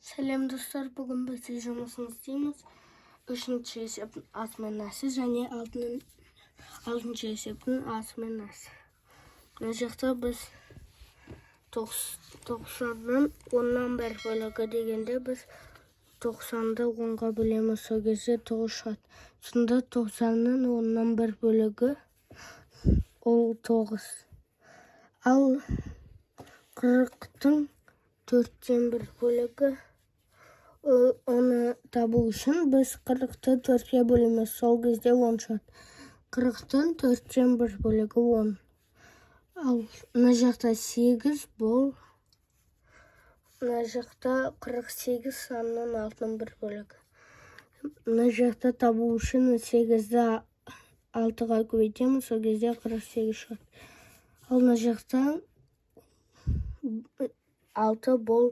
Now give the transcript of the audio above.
Сәлем, достар! Бүгін біз үй жұмысын істейміз. Үшінші есептің асы мен нәсі және алтыншы есептің асы мен нәсі. Мына жақта біз 90-ның 1/10 бөлігі дегенде, біз 90-ды 10-ға бөлеміз, сол кезде 9 шығады. Сонда 90-ның 1/10 бөлігі ол 9. Ал 40-тың 1/4 бөлігі, оны табу үшін біз 40-ты 4-ке бөлеміз, сол кезде 10 шығады. 40-тың 1/4 бөлігі 10. Ал мына жақта 8, бұл мына жақта 48 санының 1/6 бөлігі. Мына жақта табу үшін 8-ді 6-ға көбейтеміз, сол кезде 48 шығады. Ал мына жақта 6, бұл